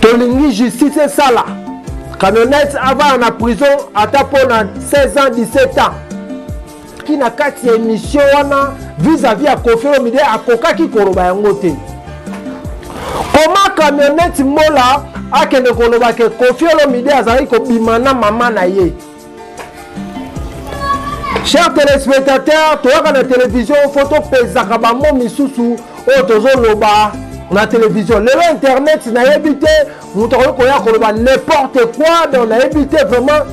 Tolingi justice esala camionnette avanda na prison ata mpo na 16 ans, 17 ans. Ki na kati ya émission wana vis-à-vis ya Koffi Olomide akokaki koloba yango te. Koma camionnette Mbola akende koloba ke Koffi Olomide azalaki kobima na mama na ye. Chers téléspectateurs, toyaka na télévision fo topesaka bamo misusu oyo tozoloba na télévision. Lelo internet nayebi te, moto akoki koya koloba n'importe quoi. Donc nayebi te vraiment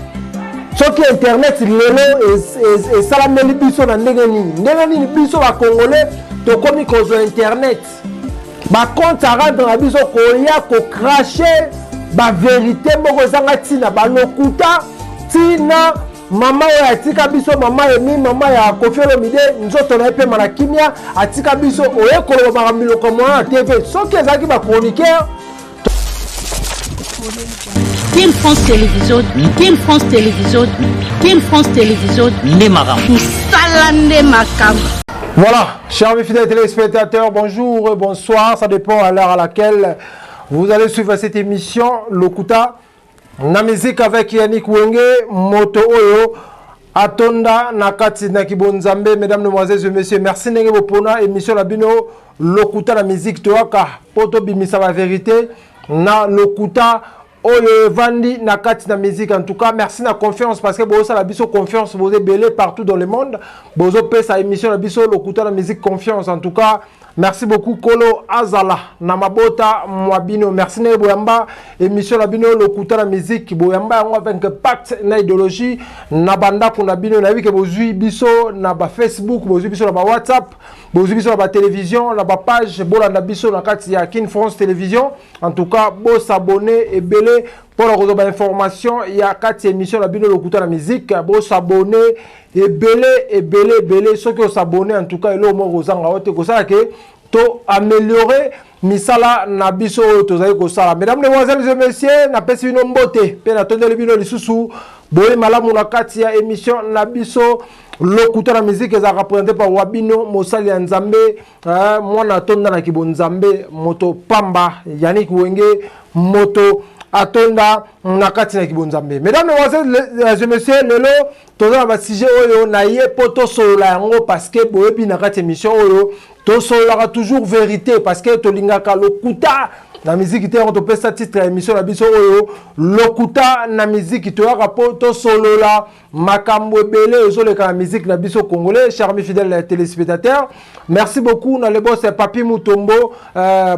soki internet lelo esalameli biso na ndenge nini, ndenge nini biso bacongolais tokomi kozwa internet, bacompte à rendre na biso, koya kocracher bavérité moko ezanga ntina, balokuta ntina. Mama oyo atika biso, mama Emi, mama ya Koffi Olomide, nzoto na ye pema na kimia, atika biso, oye koloba makambo miloko mwana na TV. Soki ezalaki bachroniqueur. Team France Télévision, Team France Télévision, Team France Télévision, nde makambo. Mosala nde makambo. Voilà, chers amis fidèles téléspectateurs, bonjour et bonsoir, ça dépend à l'heure à laquelle vous allez suivre cette émission Lokuta na musique avec Yannick Wenge, moto oyo atonda na kati na kibonzambe. Mesdames, mesdemoiselles et messieurs, merci ndenge bopona émission na bino Lokuta na musique. Toyaka po tobimisa ba vérité na lokuta oyo evandi na kati na musique. En tout cas, merci na confiance, parce que bozosala biso confiance, boza ebele partout dans le monde, bozopesa émission na biso Lokuta na musique confiance. En tout cas, merci beaucoup. Kolo azala na mabota mwa bino. Merci ndenge boyamba émission na bino Lokuta na musique, boyamba yango avec pacte na idéologie na bandako na bino. Nayebi ke bozwi biso na bafacebook, bozwi biso na bawhatsapp, bozwi biso na batélévision, na bapage. Bolanda biso na kati ya Kin France Télévision. En tout cas, bos'abonner ebele mpona kozwa bainformation ya kati ya émission na bino Lokuta na musique. Bos'abonner ebele, ebele, ebele. Soki os'abonner, en tout cas, eloko moko kozanga o te, kosala ke to améliorer misala na biso oyo tozali kosala. Mesdames, mesdemoiselles et messieurs, napesi bino mbote mpe natondeli bino lisusu boye malamu na kati ya émission na biso Lokuta na musique. Ezalaka présenté par wabino, mosali ya Nzambe, mwana atonda na kibonzambe, moto pamba, Yannick Wenge, moto atonda na kati na kibonzambe. Mesdames, mesdemoiselles et messieurs, lelo toza na basujet oyo na ye mpo tosolola yango, parce que boyebi, na kati ya émission oyo tosololaka toujours vérité, parce que tolingaka lokuta na miziki te. Yango topesa titre ya émission na biso oyo Lokuta na miziki. Toyaka mpo tosolola makambo ebele ezoleka na musique na biso congolais. Chers amis fidèles téléspectateurs, merci beaucoup na le boss Papi Mutombo,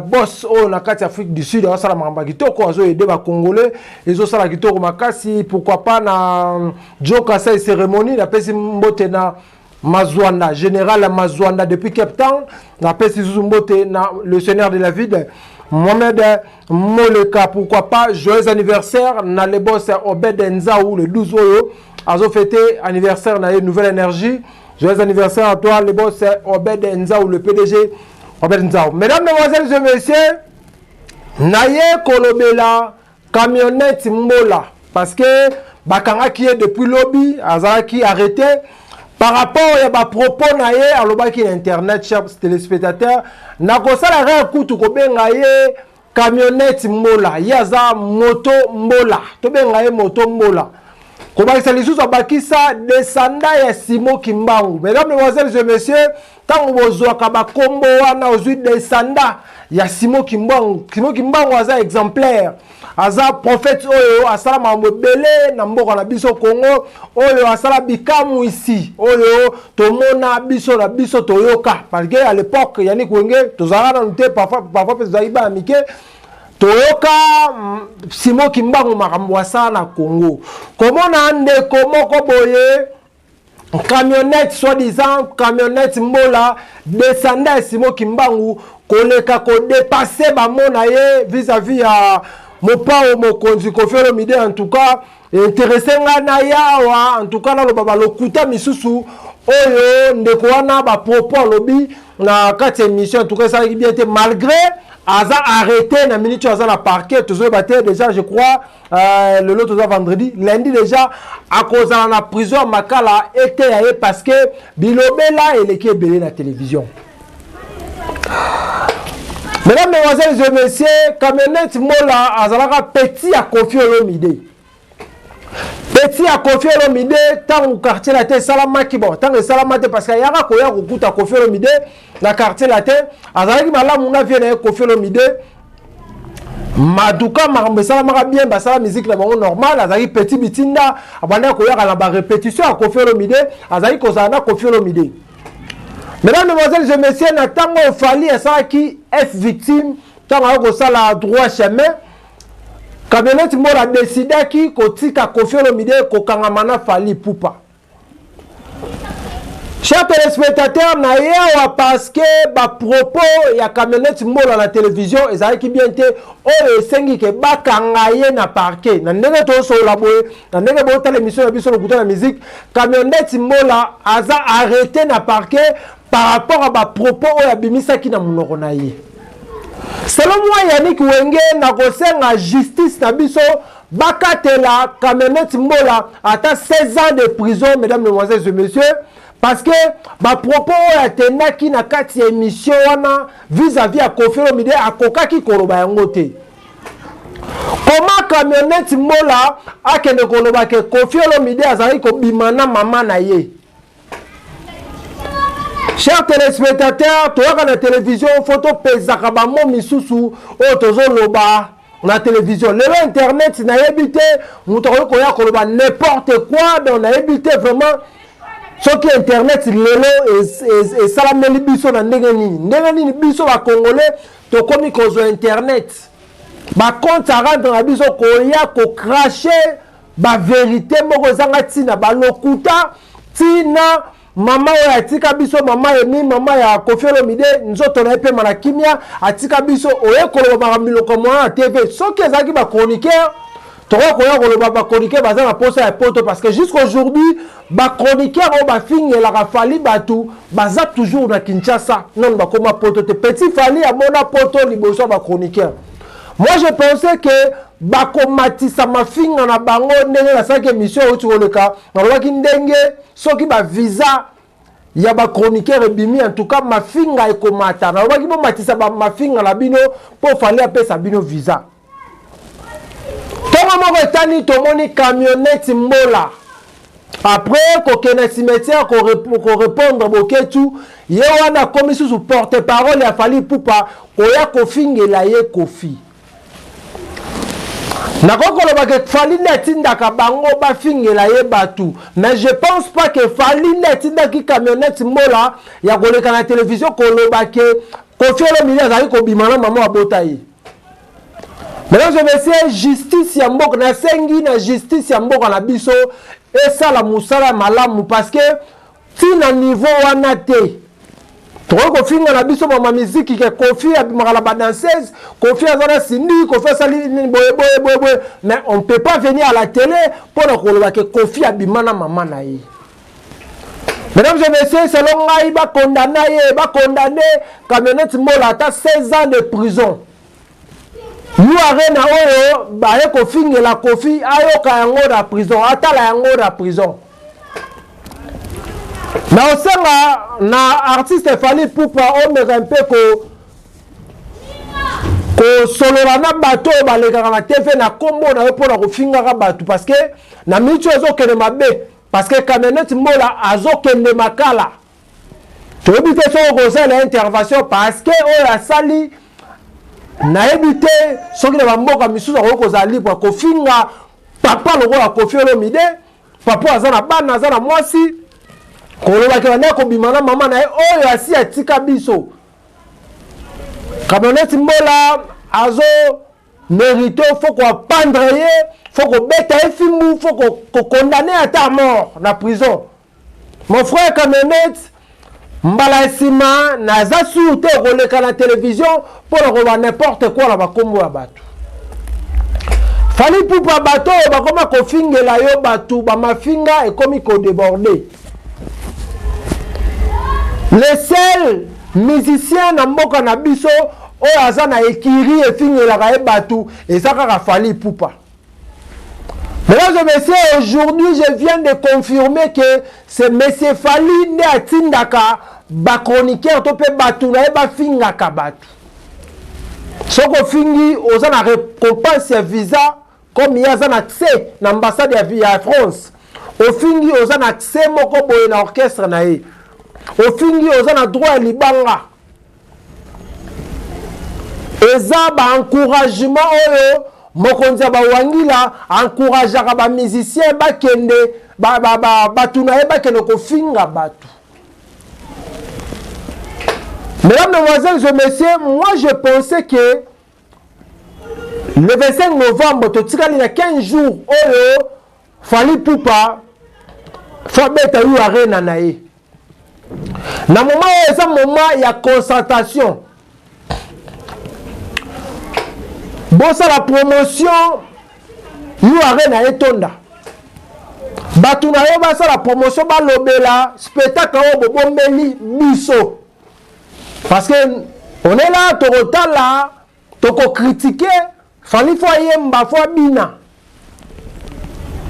boss oyo na kati ya Afrique du Sud azosala makambo ya kitoko, azoaider bacongolais, ezosala kitoko makasi. Pourquoi pas na Joka Sai Cérémonie, napesi mbote na Mazwanda, général Mazwanda depuis Cape Town. Napesi lisusu mbote na le seigneur de la ville, Mohamed Moleka. Pourquoi pas joyeux anniversaire na le boss Obed Nzaou, le 12 oyo azofêter anniversaire na ye, nouvelle énergie. Joyeux anniversaire à toi, le boss Obed Nzaou, le PDG Obed Nzaou. Mesdames, mesdemoiselles et messieurs, naye kolobela camionnette Mbola, parce que bakangaki ye depuis lobi, azalaki arrêté par rapport ya bapropos na ye alobaki na internet. Chers téléspectateurs, nakosala kaka kutu kobenga ye camionnette Mbola, ye aza moto Mbola, tobenga ye moto Mbola. Kobakisa lisusu, abakisa descendant ya Simo Kimbangu. Mesdames, mesdemoiselles et messieurs, ntango bozwaka bakombo wana, ozwi descendant ya Simo Kimbangu. Simo Kimbangu aza exemplaire, aza prophète oyo asala makambo ebele na mboka na biso Congo, oyo asala bikamwisi oyo tomona biso na biso toyoka, parce que à l'époque, Yannick Wenge, tozalaka nanu te, parfois mpe tozalaki bana mike, toyoka Simo Kimbangu, makambo asala na Congo. Komona ndeko moko boye, camionnette, soi-disant camionnette Mbola, descendant ya Simo Kimbangu, koleka kodépasser bamona ye vis-à-vis ya mopao mokonzi Koffi Olomide, en tout cas, intéressé ngai na ye awa. En tout cas, naloba balokuta misusu oyo ndeko wana, bapropos alobi na kati ya émission, en tout cas, esalaki bien te. Malgré aza arrêté na minute oyo, aza na parquet, tozoyeba te déjà. Je crois lelo toza vendredi, lundi déjà akozala na prison ya Makala. Eteya ye, parce que bilobela eleki ebele na télévision. Mesdames, Mesdemoiselles et Messieurs, Camionnette Mola azalaka petit ya Koffi Olomide. Petit ya Koffi Olomide, ntango Quartier Latin esalamaki, bon, ntango esalama te parce que ayaka koya kokuta Koffi Olomide na Quartier Latin, azalaki malamu na vie na ye Koffi Olomide. Maduka makambo esalamaka bien, basala musique na bango normal, azalaki petit bitinda, abandaki koyaka na ba répétition ya Koffi Olomide, azalaki kozala na Koffi Olomide. Mesdames, Mesdemoiselles et Messieurs, na ntango Fally asalaki F Victime, ntango ayoki kosala Droit Chemin, Camionnette Mbola décidaki kotika Koffi Olomide kokangama na Fally Ipupa. Chers téléspectateurs, na ye awa parce que ba propos ya Camionnette Mbola na télévision ezalaki bien te, oyo esengi ke bakanga ye na parquet. Na ndenge tosolola boye, na ndenge botala émission na biso Lokuta na Musique, Camionnette Mbola aza arrêté na parquet par rapport à ba propos oyo abimisaki na monoko na ye. Selon moi, Yannick Wenge, nakosenga justice na biso bakatela Camionnette Mbola ata 16 ans de prison, mesdames, mesdemoiselles et messieurs, parce que ba propos oyo atendaki na kati ya émission wana vis-à-vis ya Koffi Olomide, akokaki koloba yango te. Koma Camionnette Mbola akende koloba ke Koffi Olomide azalaki kobima na mama na ye. Chers téléspectateurs, toyaka na télévision, faut topesaka bamo misusu oyo tozoloba na télévision. Lelo internet, nayebi te, moto akoki koya koloba n'importe quoi. Donc nayebi te vraiment soki internet lelo esalameli biso na ndenge nini, ndenge nini biso Bacongolais tokomi kozwa internet, bacompte à rendre na biso, koya kocracher bavérité moko ezanga ntina, balokuta ntina. Mama oyo atika biso, mama Emi, mama ya Koffi Olomide, nzoto na ye pema na kimia, atika biso, oye koloba makambo biloko mwana na TV. Soki ezalaki bachroniqueur, tokoki koya koloba bachroniqueur baza na posa ya poto, parce que jusqu'aujourd'hui bachroniqueur oyo bafingelaka Fally bato baza toujours na Kinshasa, nano bakóma poto te. Petit Fally amona poto liboso ya bachroniqueur. Moi, je pensais que bakomatisa mafinga na bango ndenge nasalaki émission euti koleka, nalobaki ndenge soki bavisa ya bachroniqueur ebimi, en tout cas mafinga ekomata. Nalobaki bomatisa mafinga na bino mpo Fally apesa bino visa. Ntongo moko etani, tomoni Camionnette Mbola, après kokende cimetière korépondre Boketu, ye wana akomi susu porte parole ya Fally Ipupa, koya kofingela ye Koffi. Nakoki koloba ke Fally nde atindaka bango bafingela ye bato, mais je pense pas que Fally nde atindaki Camionnette Mbola ya koleka na télévision koloba ke Koffi Olomide azalaki kobima na mama abota ye. Mesdames et messieurs, justice ya mboka, nasengi na justice ya mboka na biso esala mosala malamu, parce que ntina niveau wana te tokoki kofinga na biso mama miziki ke Koffi abimaka na badanseuse, Koffi aza na Cindy, Koffi asali boye boye boye boye, mais on peut pas venir à la télé mpona koloba ke Koffi abima na mama na ye. Mesdames et messieurs, selon ngai, bakondamner ye, bakondamner Camionnette Mbola ata 16 ans de prison. Yu Arena oyo baye kofingela Koffi, ayoka yango na prison, atala yango na prison. Na osenga na artiste Fally Ipupa omeka mpe ko kosolola na bato oyo balekaka na TV na nkombo na yo mpona kofingaka bato, parce que na miniti oyo ezokende mabe, parce que Camionnette Mbola azokende makala. Toyebi te soki okosala intervention, parce que oyo asali, nayebi te soki na bamboka misusu akoki kozala libre kofinga papa lokola Koffi Olomide. Papa aza na bana, aza na mwasi, kolobaki bande kobima na mama na ye oyo asi atika biso. Camionnette Mbola azo mérite, faut kopendre ye, faut kobeta ye fimbu, faut kokondamner ata mort na prison. Mon frère Camionnette, mbala nsima naza sûr te koleka na télévision mpona koloba n'importe quoi na bakombo ya bato. Fally Ipupa, bato oyo bakoma kofingela yo bato, bamafinga ekomi kodéborder. Le seul musicien na mboka na biso oyo aza na ekiri efingelaka ye bato eza kaka Fally Ipupa. Mesdames et messieurs, aujourd'hui, je viens de confirmer que c'est monsieur Fally nde atindaka bachroniqueur to mpe bato na ye bafingaka bato. Soki ofingi, oza na récompense ya visa, comme ye aza na accès na ambassade ya France. Ofingi, oza na accès moko boye na orchestre na ye. Ofingi, oza na droit ya libanga. Eza baencouragement oyo mokonzi ya bawangila encourageaka bamusicien bakende, bato na ye bakende kofinga bato. Mesdames, Mesdemoiselles et Messieurs, moi je pensais que le 25 novembre, totikali na 15 jours oyo, Fally Ipupa faut abeta U Arena na ye. Na moment oyo eza moment ya concentration, bosala promotion U Arena etonda, bato na yo basala promotion, balobela spectacle oyo bobombeli biso, parce que on est là, tokotala, tokocritiquer. Fally faut ayemba, faut abina,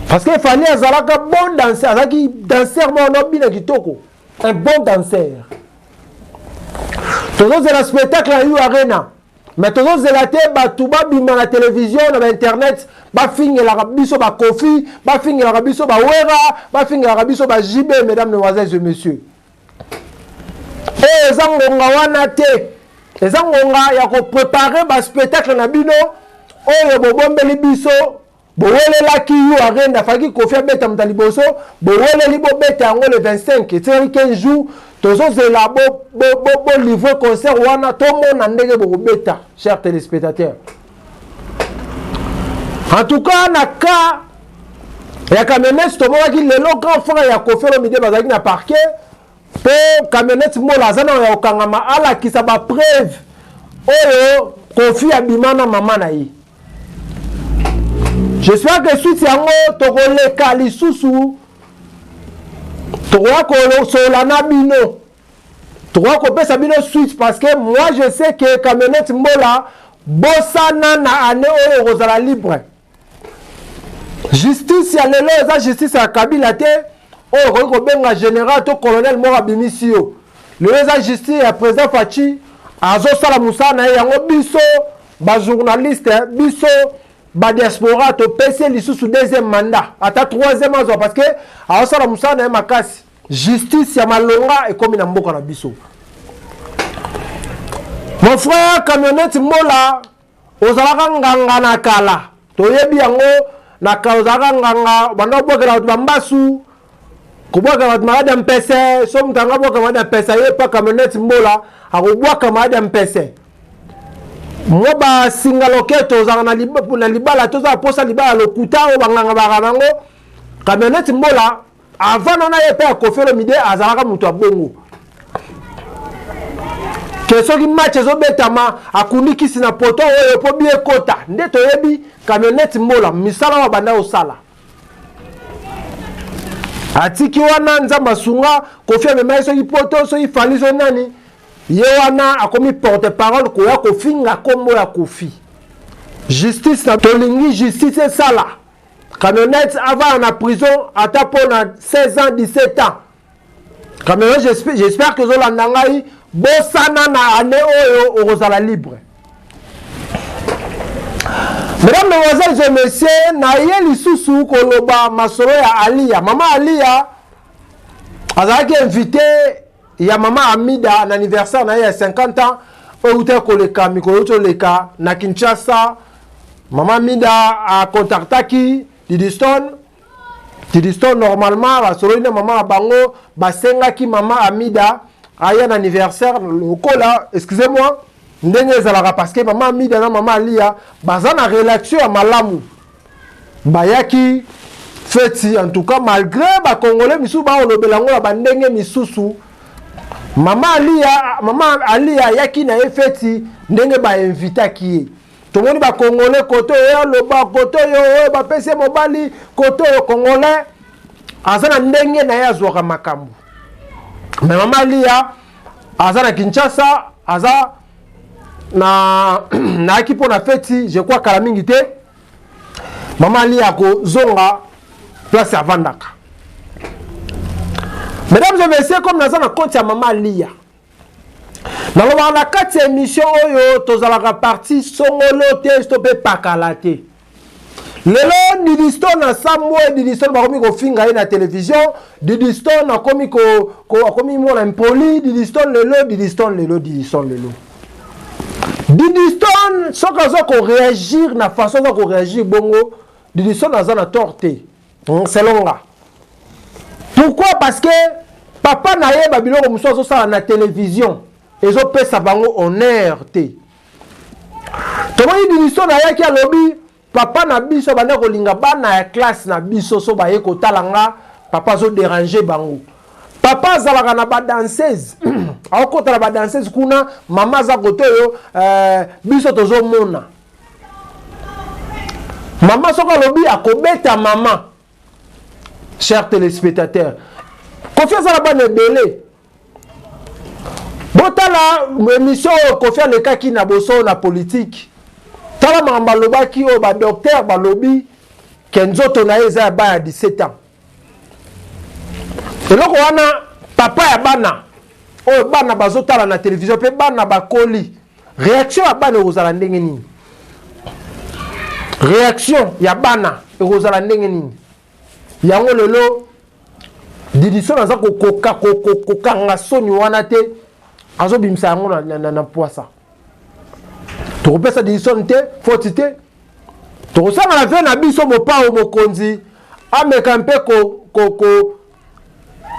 parce que Fally azalaka bon danseur, azalaki danseur moko nobina kitoko, un bon danseur. Tozozela spectacle ya U Arena, mais tozozela te bato babima na télévision, na bainternet, bafingelaka biso baKoffi, bafingelaka biso baWerra, bafingelaka biso baJB. Mesdames, mesdemoiselles et messieurs, oyo eza ngonga wana te. Eza ngonga ya kopréparer baspectacle na bino oyo bobombeli biso. Bowelelaki U Arena, afaki Koffi abeta moto ya liboso. Boweleli bobeta yango le 25, etikali 15 jours. Tozozela bolivrer concert wana, tomona ndenge bokobeta. Chers téléspectateurs, en tout cas na cas ya camionnette, tomonaki lelo grand frère ya Koffi Olomide bazalaki na parquet, mpo camionnette Mola aza na ya kokangama, alakisa bapreuve oyo Koffi abima na mama na ye. J'espère que suite yango tokoleka lisusu, tokoya kosolola na bino, tokoya kopesa bino suite, parce que moi je sais que camionnette Mbola, bosana na année oyo okozala libre. Justice ya lelo eza justice ya Kabila te oyo okoki kobenga général to colonel moko abimisi yo. Lelo eza justice ya président Fatshi, azosala mosala na ye. Yango biso bajournaliste, biso badiaspora, topesi ye lisusu deuxième mandat, ata troisième azwa, parce que azosala mosala na ye makasi. Justice ya malonga ekomi na mboka na biso. Mon frère camionnette Mola, ozalaka nganga na kala, toyebi yango. Na kala ozalaka nganga, banda obwakela bato bambasu, kobwaka bato maladi ya mpese. So moto anga abwaka maladi ya mpese, aye pa camionnette Mbola, akobwaka maladi ya mpese. Mwa basinga loketo, ozalaka na libala, tozala posa libala lokuta oyo banganga baka nango. Camionnette Mbola, avant nana ye mpe ya Koffi Olomide, azalaka moto ya bongo ke soki match ezobetama, akundi kisi na poto oyo mpo bi ekota. Nde toyebi camionnette Mbola, misala oyo banda kosala atiki wana. Nzambe asunga, Koffi amema ye soki poto, soki Fally, soki nani, ye wana akomi porte parole koya kofinga nkombo ya Koffi. Justice na tolingi justice esala camionnette avanda na prison ata mpo na 16 ans, 17 ans. Camionnette, j'espère que ozolanda ngai. Bosana na année oyo okozala libre. Mesdames, mesdemoiselles et messieurs, naye lisusu koloba masolo ya Alia. Mama Alia azalaki invité ya mama Amida na anniversaire na ye ya 50 ans oyo euti koleka, mikolo euti koleka na Kinshasa. Mama Amida akontaktaki Didistone. Didistone normalement basololi na mama na bango, basengaki mama Amida aya na anniversaire lokola, excusez-moi, ndenge ezalaka, parce que mama Amida na mama Alia baza na relation ya malamu. Bayaki feti. En tout cas, malgré bacongolais misusu baolobela yango na bandenge misusu, mama Alia ayaki na ye feti ndenge bainvitaki ye. Tomoni bacongolais kote oyo aloba, kote oyo oyo bapesi ye mobali, kote oyo congolais aza na ndenge na ye azwaka makambo. Mais mama Alia aza na Kinshasa, aza na nayaki mpo na feti. Je crois kala mingi te mama Alia akozonga place avandaka. Mesdames et messieurs, comme naza na compte ya mama Alia. Nalobaka na kati ya émission oyo tozalaka parti songolo te to mpe pakala te. Lelo Didi Stone asambwe, Didi Stone bakomi kofinga ye na télévision, Didi Stone akomi ko, ko akomi mwana impoli, Didi Stone lelo, Didi Stone lelo, Didi Stone lelo. Didi Stone soki aza ko réagir na façon aza ko réagir bongo, Didi Stone aza na tort te. Selon nga. Pourquoi? Parce que papa na ye ba biloko mosusu azosala na télévision ezopesa bango honneur te. Tomoni Didi Stone ayaki alobi papa na biso abanda kolinga bana ya classe na biso so baye kotala nga, papa azo déranger bango. Papa azalaka na ba danseuse aokota na ba danseuse kuna, mama aza kote oyo, biso tozomona mama soki alobi akobeta mama. Chers téléspectateurs, Koffi aza na bana ebele. Botala émission oyo Koffi alekaki na boso na politique, tala makambo alobaki oyo ba docteur balobi ke nzoto na ye eza ya bana ya 17 ans. Eloko wana papa ya bana oyo bana bazotala na télévision mpe bana bakoli, réaction ya bana ekozala ndenge nini? Réaction ya bana ekozala ndenge nini? Yango lelo Didi Stone aza kokoka kokanga soni wana te, azobimisa yango na poisa. Tokopesa Didi Stone te foti te, tokosanga na ve na biso mopao mokonzi ameka mpe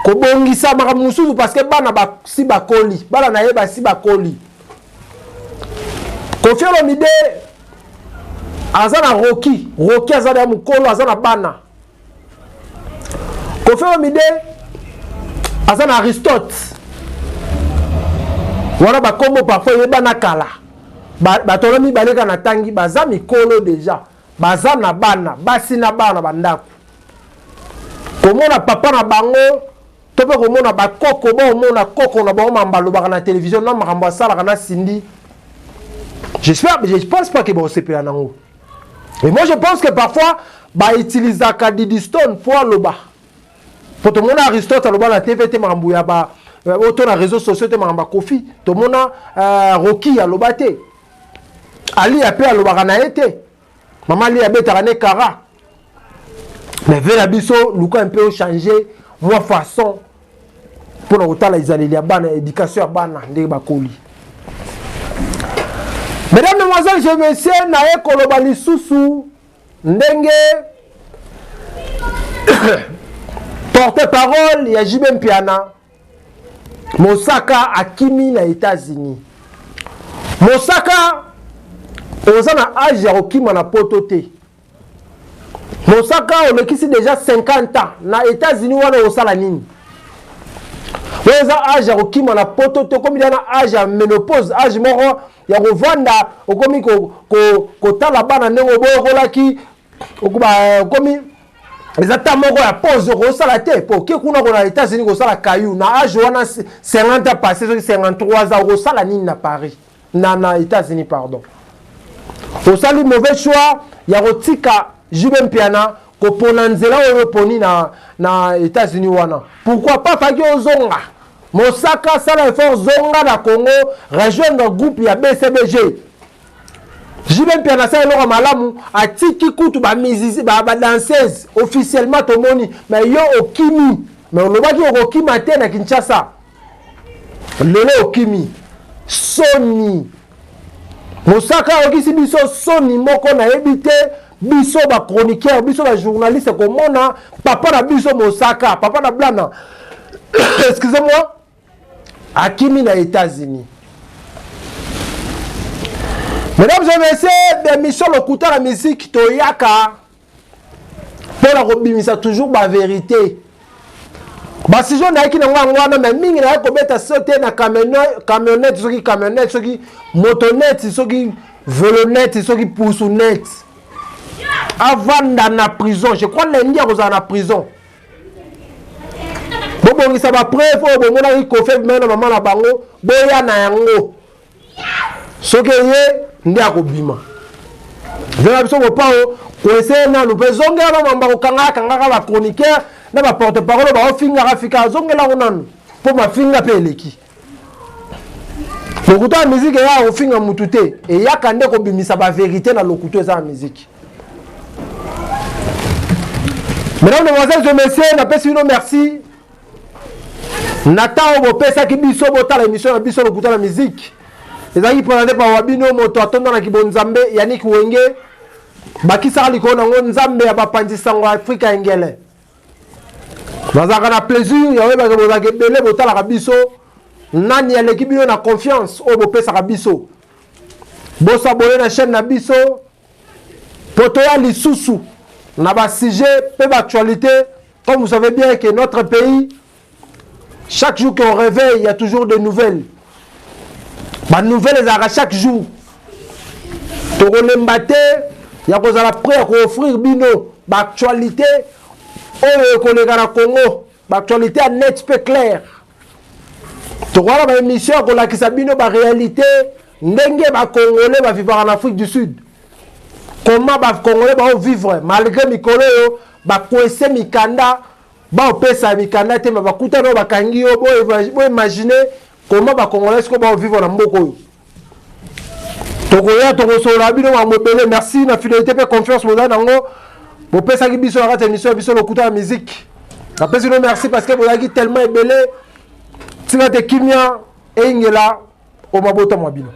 kobongisa makambo mosusu, parce que bana basi bakoli, bana na ye basi bakoli. Koffi Olomide aza na Rocky, Rocky aza na mokolo, aza na bana. Koffi Olomide aza na Aristote, wana bakombo parfois eyebana kala. Bato wana mibale kaka na tangi baza mikolo deja, baza na bana basi na bana bandako. Komona papa na bango to mpe komona bakoko, baomona koko na bango mamba alobaka na télévision na makambo asalaka na Cindy, j'espère, je pense pas que baosepela nango. Et moi je pense que parfois bautilisaka Didi Stone po aloba, po tomona Aristote aloba na TV te makambo ya ba oyo to na réseaux sociaux te makambo ya Koffi. Tomona Rocky aloba te, Ali mpe alobaka na ye te, mama Ali abetaka ne kara. Mais ve na biso luka mpe ochanger mwa façon mpona kotala ezaleli ya bana, éducation ya bana ndenge bakoli. Mesdames, mesdemoiselles et messieurs, naye koloba lisusu ndenge porte-parole ya JB Mpiana Mosaka akimi na États-Unis. Mosaka oza na âge ya kokima na poto te. Mosaka olekisi déjà 50 ans na États-Unis, wana osala nini? Oyo eza âge ya kokima na poto te. Okomi na âge ya ménopause, âge moko ya kovanda, okomi kotala bana ndenge oboyokolaki, okomi eza ta moko ya pause, okosala te po oke kuna kona États-Unis kosala kayu na âge wana, 50 ans passé, soki 53 ans, okosala nini na Paris, na États-Unis? Pardon, osali mauvais choix ya kotika JB Mpiana, kopona nzela oyo oponi na États-Unis wana. Pourquoi pas faki ozonga? Mosaka, sala effort, zonga na Congo, rejoindre groupe ya BCBG. JB Mpiana asala eloko malamu, atiki kutu badanseuse ba officiellement tomoni, mais yo okimi. Mais olobaki okokima te na Kinshasa, lelo okimi. Soni, Mosaka ayokisi biso soni moko nayebi te. Biso bachroniqueur, biso bajournaliste, komona papa na biso Mosaka, papa na blana, excusez-moi, akimi na États-Unis. Mesdames et messieurs, émission Lokuta na musique, toyaka mpona kobimisa toujours bavérité. Basujet nayaki nango yango wana, mais mingi nayaki kobeta so te na camionnette, soki camionnette, soki motonette, soki velonette, soki pusunette. Avanda na prison, je crois lundi akozala na prison. Bobongisa bapreuve oyo bomonaki Koffi me na mama na bango, boya na yango. Soki ye nde akobima, vena biso mopao koeseye nanu mpe zongela bamamba kokanga kangaka bachroniqueur na baporte parole baofingaka fika, azongelango nanu mpo mafinga mpe eleki. Lokuta ya miziki eyaka kofinga mutu te, eyaka nde kobimisa baverité na lokuta eza ya miziki. Mesdames, Mesdemoiselles et Messieurs, napesi bino merci na ntango bopesaki biso botala émission na biso lokuta na miziki. Ezalaki présenté par wa bino moto atonda na kibonzambe Yannick Wenge, bakisaka likolo nango nzambe ya bapanzi sango ya Afrika engele. Bazalaka na plaisir ya oyebaka bozalaka ebele botalaka biso, nani aleki bino na confiance oyo bopesaka biso. Bosabone na chaîne na biso po toya lisusu na ba sujet pe ba actualité. Comme vous savez bien que notre pays, chaque jour qu'on réveille, il y a toujours des nouvelles. Ba nouvelles ezalaka chaque jour. Tokolemba te ya kozala prêt ya koofrir bino ba actualité oyo ekoleka na Congo, ba actualité ya net pe claire. Tokoala ba émission ya kolakisa bino ba réalité ndenge ba Congolais ba vivaka na Afrique du Sud. Comment ba Congolais ba vivre malgré mikolo oyo ba coincer mikanda, ba opesa mikanda te, ba bakutana oyo bakangi yo, bo imaginer comment ba Congolais siko ba vivre na mboka oyo. Tokoya tokosolola bino makambo ebele. Merci na fidélité pe confiance bozali nango bopesaki biso na kati ya émission ya biso lokuta ya musique. Napesi bino merci parce que bozalaki tellement ebele. Tika te kimia eyingela o mabota mwa bino.